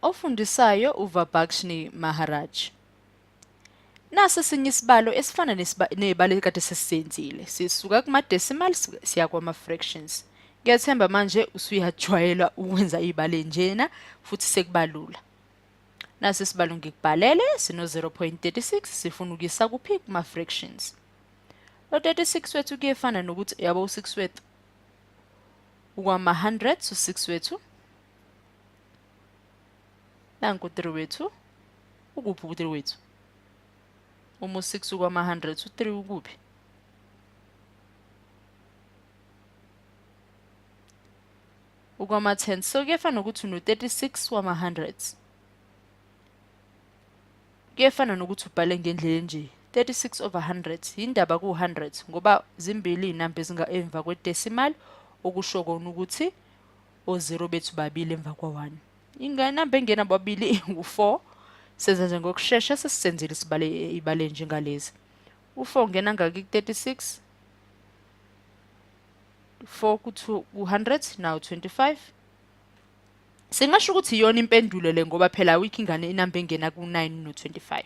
Ofundisayo uVabakshni Maharaj. Nasi esinye isibalo esifana nezibalo ekade sesisenzile. Sisuka kuma-decimal siya kwama-fractions. Ngiyathemba manje usuyajwayela ukwenza izibalo enjena futhi sekubalula. Nasi isibalo ngikubhalele sino 0.36 sifuna ukuyisa kuphi kuma-fractions. Lo 36 wethu kuyefana nokuthi yabo u-6 wethu ukwama-hundreds u-6 wethu nanku u-3 wethu ukuphi u-3 wethu uma u-6 ukwama-hundreds u-3 ukuphi ukwama-10 so kuyefana nokuthi uno-36 wama-hundreds kuyefana nokuthi ubhale ngendlela enje 36 over 100 yindaba ku-100 ngoba zimbili iy'namba ezinga emva kwe-decimal okusho kona ukuthi o-zero bethu babili emva kwa-1 inamba engena babili u-4 senza nje ngokushesha sesisenzile isibale ibale njengalezi u-4 ngena ngaki ku-36 4 ku-100 now 25 singasho ukuthi iyona impendulo le ngoba phela awikho ingane inamba engena ku-9 no-25.